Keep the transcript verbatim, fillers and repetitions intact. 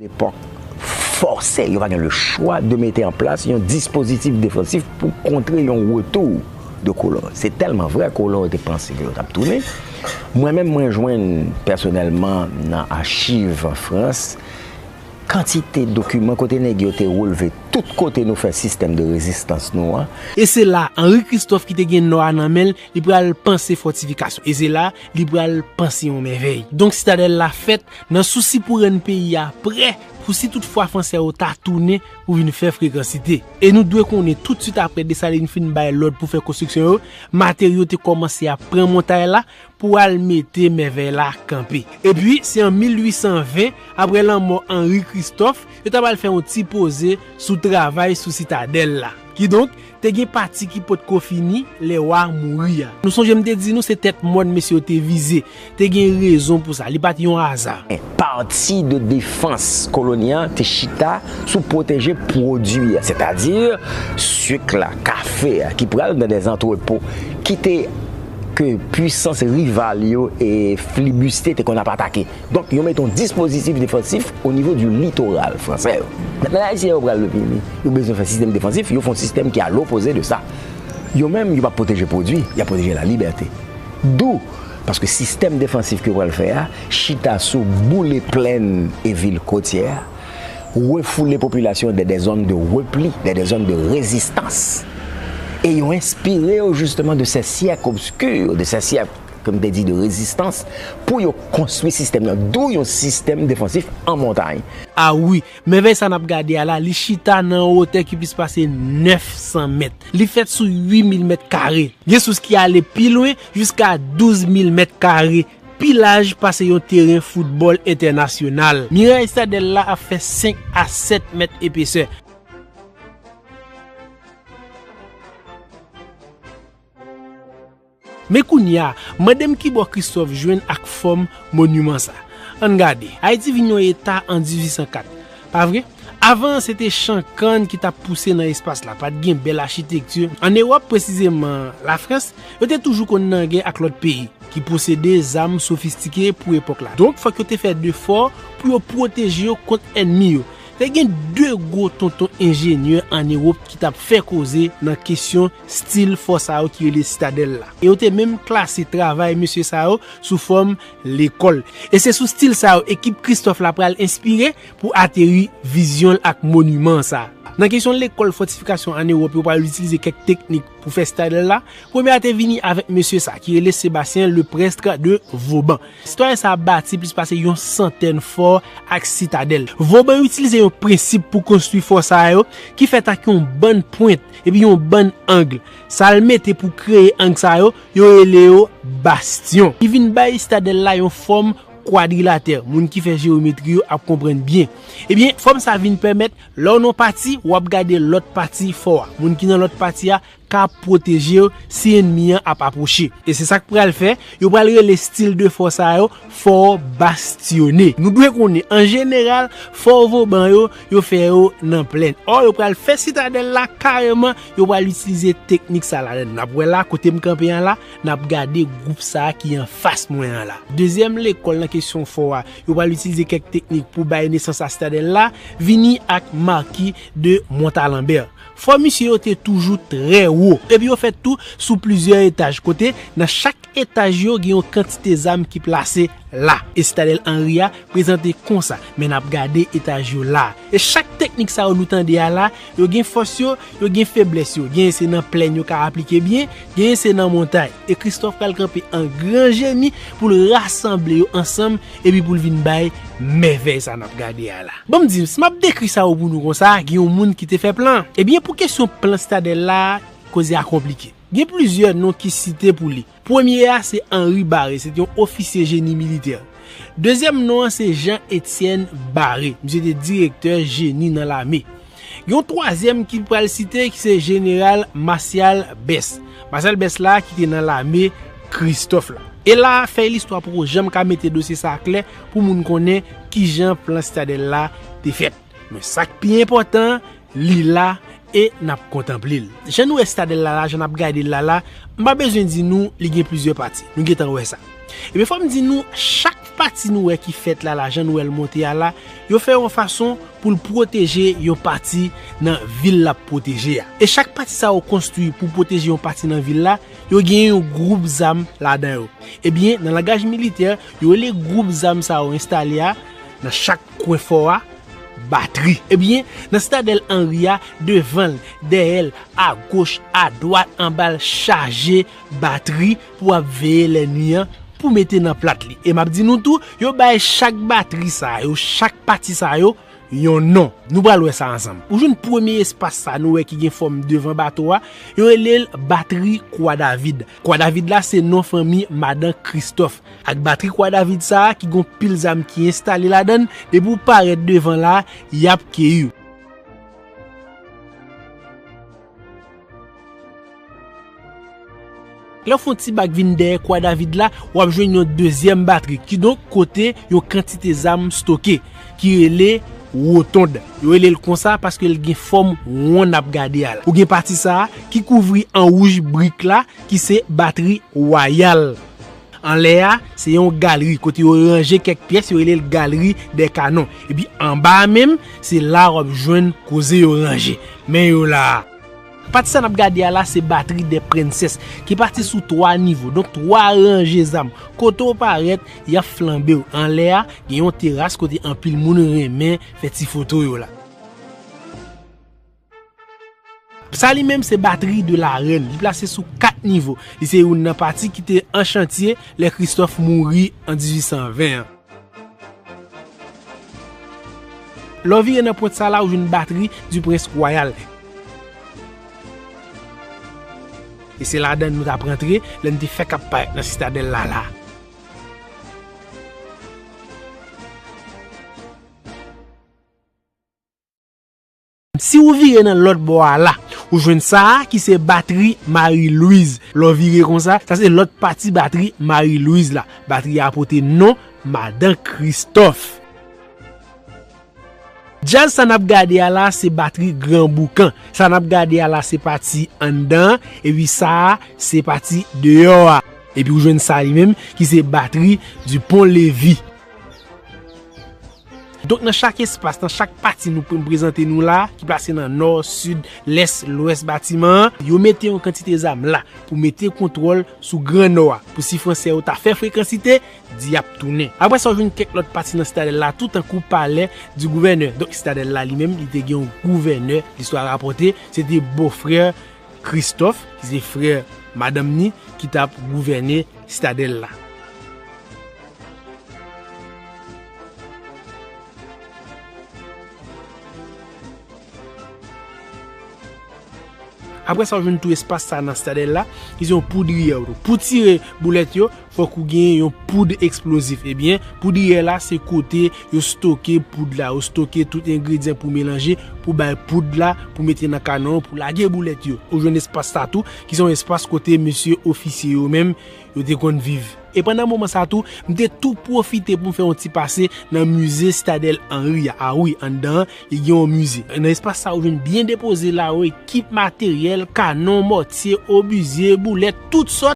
Lepòk fòse, yo pa gen le chwa de mete an plas yon dispozitif defansif pou kontre yon retou de kolon. Se tèlman vrè, kolon yo te panse ke yo t ap tounen. Mwen menm, mwen jwenn pèsonèlman nan achiv an Frans kantite dokiman kote nèg yo te relve tout kote nou fè sistèm de rezistans nou an. E se la, Henri Christophe ki te gen nò a nan men l, li pral panse fòtifikasyon. E se la, li pral panse yon mèvèy. Donk, sitadèl la fèt nan sousi pou rann peyi a prè pou si toutfwa fransè yo ta tounen pou vin fè frekansite. E nou dwe konnen toutswit apre Desalin fin bay lòd pou fè konstriksyon yo, materyo te kòmanse ap pran montay la pou al mete mèvèy la kanpe. Epi, se an mil uit san ven, apre lanmò Henri Christophe, yo ta pral fè yon ti poze sou travay sou sitadèl la. Kidonk, te gen pati ki potko fini lè wa mouri a. Nou sonje m te di nou se tèt mòn mesye yo te vize. Te gen rezon pou sa. Li pa t yon aza. Pati de defans koloni an te chita sou pwoteje pwodui a, sètadi sik la, kafe a, ki pral nan dè antrepo, ki te ke pwisans rival yo e flibiste te konn ap atake. Donk, yo mete yon dispozitif defansif o nivo di litoral fransè. Nan Ayisyen yo pral vini, yo bezwen fè sistèm defansif, yo fè yon sistèm ki a lopoze de sa. Yo menm, yo p ap pwoteje pwodui, y ap pwoteje lalibète. Dou, paske sistèm defansif ke yo pral fè a, chita sou boule plèn e vil kotyè a, refoule popilasyon dè dè zòn de repli, dè dè zòn de rezistans. E yo enspire yo, jisteman, de ces siècles obscurs, de ces siècles, ke m te di, de rezistans, pou yo konstwi sistèm nan, dou yon sistèm defansif an montay. A wi, mèvèy sa n ap gade a la, li chita nan yon wotè ki plis pase nèf san mèt. Li fèt sou uit mil mèt kare. Gen sous ki ale pi lwen, jiska douz mil mèt kare, pi laj pase yon teren foutbòl entènasyonal. Miray sitadèl la ap fè senk a sèt mèt epesè. Men kounye a, mande m kibò Christophe jwenn ak fòm moniman sa. Ann gade, Ayiti vin yon eta an dizuit san kat, pa vre? Avan an, se te chan kann ki t ap pouse nan espas la, pa t gen bèl achitekti. Ann Ewòp, presizeman Lafrans, yo te toujou konn nan gè ak lòt peyi ki posede zam sofistike pou epòk la. Donk, fòk yo te fè defò pou yo pwoteje yo kont ènmi yo. Te gen de gwo tonton enjenyè ann Ewòp ki t ap fè koze nan kesyon stil fò sa yo ki rele sitadèl la. E yo te menm klase travay mesye sa yo sou fòm lekòl. E se sou stil sa yo ekip Christophe la pral enspire pou ateri vizyon l ak moniman sa. Nan kesyon lekòl fòtifikasyon ann Ewòp, yo pral itilize kèk teknik pou fè sitadèl la. Premye a te vini avèk mesye sa ki rele Sébastien Leprestre de Vauban. Sitwayen sa a bati plis pase yon santèn fò ak sitadèl. Vauban itilize yon prensip pou konstwi fò sa yo ki fèt ak yon bann pwent epi yon bann ang. Sa l mete pou kreye ang sa yo, yo rele yo bastyon. Li vin bay sitadèl la yon fòm kwadrilatè. Moun ki fè jewometri yo ap konprann byen. Ebyen, fòm sa vin pèmèt, lè w nan yon pati, w ap gade lòt pati fò a. Moun ki nan lòt pati a ka pwoteje yo si ènmi an ap apwoche. E se sa k pral fè, yo pral rele stil de fò sa yo fò bastyone. Nou dwe konnen, an jeneral, fò Vauban yo, yo fè yo nan plèn. Ò, yo pral fè sitadèl la kareman, yo pral itilize teknik sa ladan. N ap wè la, kote m kanpe an la, n ap gade gwoup sa a ki anfas mwen an la. Dezyèm lekòl nan kesyon fò a, yo pral itilize kèk teknik pou bay nesans a sitadèl la, vini ak Marquis de Montalembert. Fò misye yo te toujou trè wo. Epi yo fèt tou sou plizyè etaj, kote nan chak etaj yo gen yon kantite zam ki plase la. E sitadèl Henri a prezante konsa, men n ap gade etaj yo la. E chak teknik sa yo nou tande a la, yo gen fòs yo, yo gen feblès yo. Genyen se nan plèn yo ka aplike byen, genyen se nan montay. E Christophe pral kanpe an gran jeni pou l rasanble yo ansanm epi pou l vin bay mèvèy sa n ap gade a la. Ban m di nou, si m ap dekri sa yo pou nou konsa, gen yon moun ki te fè plan. Ebyen, pou kesyon plan sitadèl la, koze a konplike. Gen plizyè non ki site pou li. Premye a se Henri Barré, se te yon ofisye jeni militè. Dezyèm non an se Jean Étienne Barré, misye te direktè jeni nan lame. Gen yon twazyèm ki pral site ki se jeneral Martial Besse. Martial Besse la ki te nan lame Christophe la. E la, fèy listwa poko janm ka mete dosye sa a klè pou moun konnen kijan plan sitadèl la te fèt. Men sa k pi enpòtan, li la e n ap kontanple l. Jan nou wè sitadèl la la, jan n ap gade l la la, m pa bezwen di nou li gen plizyè pati. Nou gentan wè sa. Ebyen, fò m di nou, chak Pati nou wè ki fèt la, la jan nou wè l monte a la, yo fè yon fason pou l pwoteje yon pati nan vil l ap pwoteje a. E chak pati sa yo konstwi pou pwoteje yon pati nan vil la, yo gen yon gwoup zam ladan yo. Ebyen, nan langaj militè, yo rele gwoup zam sa yo enstale a, nan chak kwen fò a, batri. Ebyen, nan sitadèl Anri a, devan l, dèyè l, agoch, adwat, anba l chaje batri pou ap veye lènmi an, pou mete nan plat li. E m ap di nou tou, yo bay chak batri sa yo, chak pati sa yo, yon non. Nou pral wè sa ansanm. Ou jwenn premye espas sa nou wè ki gen fòm devan bato a, yo rele l batri Kwa David. Kwa David la se non fanmi madan Kristòf. Ak batri Kwa David sa a ki gon pil zam ki enstale ladan l, depi w parèt devan la, y ap keyi w. Lè w fè yon ti bak vin dèyè Kwa David la, w ap jwenn yon dezyèm batri, kidonk kote yon kantite zam stoke, ki rele wotonn. Yo rele l konsa paske l gen fòm won n ap gade a la. Ou gen pati sa a ki kouvri an wouj brik la, ki se batri wayal. Anlè a, se yon galri kote yo ranje kèk pyès, yo rele l galri dè kanon. Epi anba a menm, se la w ap jwenn koze yo ranje. Men yo la a. Pati sa n ap gade a la, se batri dè prensès, ki pati sou twa nivo, donk twa ranje zam. Kote w parèt, y ap flanbe w. Anlè a, gen yon teras kote anpil moun renmen fè ti foto yo la. Sa li menm se batri de la rèn. Li plase sou kat nivo. Li se youn nan pati ki te an chantye lè Kristòf mouri an dizuit san ven an. Lè w vire nan pwent sa la, ou jwenn batri du prens wayal. E se ladan n nou t ap rantre lè n te fèk ap parèt nan sitadèl la la. Si ou vire nan lòt bò a la, ou jwenn sa a ki se batri Mari Lwiz. Lè w vire konsa, sa se lòt pati batri Mari Lwiz la. Batri a pote non Madan Kristòf. Djaz sa n ap gade a la se batri Gran Boukan. Sa n ap gade a la se pati anndan an, epi sa a se pati deyò a. Epi ou jwenn sa li menm ki se batri Dupont Lévy. Donk nan chak espas, nan chak pati nou pre-, prezante nou la, ki plase nan nò, sid, lès, lwès batiman an, yo mete yon kantite zam la pou mete kontwòl sou Gran Nò a, pou si fransè yo ta fè frekansite, di y ap tounen. Apre sa, w jwenn kèk lòt pati nan sitadèl la tou, tankou palè di gouvènè. Donk sitadèl la li menm, li te gen yon gouvènè, listwa rapòte, se te bofrè Kristòf, ki se frè madanm ni, ki t ap gouvène sitadèl la. Apre sa, w jwenn tou espas sa nan sitadèl la, ki se yon poudriyè tou. Pou tire boulèt yo, fòk ou gen yon poud eksplozif. Ebyen, poudriyè la, se kote yo stoke poud la, yo stoke tout engredyan pou melanje, pou bay poud la, pou mete nan kanon, pou lage boulèt yo. Ou jwenn espas sa tou, ki se yon espas kote mesye ofisye yo menm, yo te konn viv. E pandan moman sa tou, m te tou pwofite pou m fè yon ti pase nan mize Sitadèl Anri a. A wi, anndan an, li gen yon mize. Nan espas sa, ou jwenn byen depoze la, yon ekip materyèl, kanon, mòtye, obizye, boulèt, tout sòt.